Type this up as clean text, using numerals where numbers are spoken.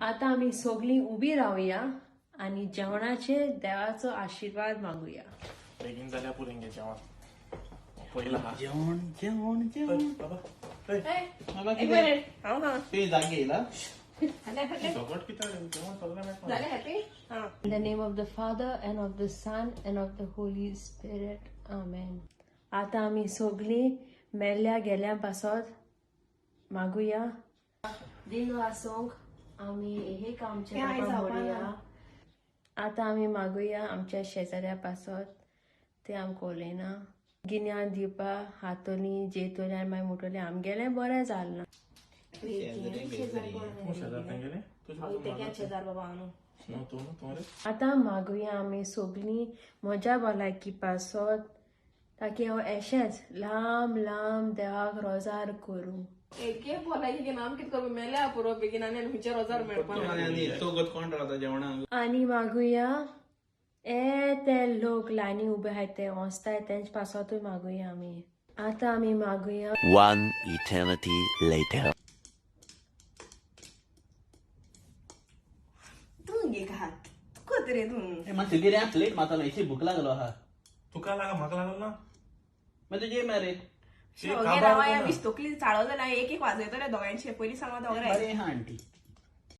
आतां आमी सगळीं उबी रावया आनी जेवणाचेर देवाचो आशिर्वाद मागुया. बेगीन जाल्यार पुरो गे जेवण पयला हा. जेवण जेवण जेवण. बाबा ए, बाबा कितें? हांव हा. तुवें जागे येयला? सगट कितें रे? जेवण सगळें मेळटा. जालें हॅपी हा. In the name of the Father and of the Son and of the Holy Spirit. Amen. आतां आमी सगळीं मेल्ल्या गेल्या पासत मागुया. दिनू आसूंक आमी एक आमच्या बाबा मोरया. आतां आमी मागुया आमच्या शेजाऱ्या पासत, ते आमकां उलयना गिन्यान दिवपा हातोली जेतोली आनी मागीर म्हणटलें आमगेलें बरें जालें ना. तूं शेजार तेंगेलें? तुजें तेग्या शेजार बाबा न्हू. न्हू तूं न्हू तूं रे. आतां मागुया आमी सगळीं म्हज्या भलायकी पासत, ताकी हांव एशेंच लांब लांब देवाक रोजार करूं. एके भलायकी घेवन आम कितें करूं? मेल्या पुरो बेगीन आनी खंयच्या रोजार मेळपा. आनी चौगत कोण रावता जेवणाक? आनी मागुया ए ते लोक लायनी उबे आहाय ते वचताय तेंचे पासतूय मागुया आमी. आतां आमी मागुया. One eternity later. तूं घे हात तुका रे तूं. मातशें कितें प्लेट मारता, अशी भूक लागलो आहा. तुका लागला, म्हाका लागल ना. मागीर तुजें मरे. शी, ओगे काबार राव कोण? वीस तकली चाळो जाल्यार एक एक वाजयतले दोगांयचे पयलीं सांगा दोगरे. बरें आहा आंटी.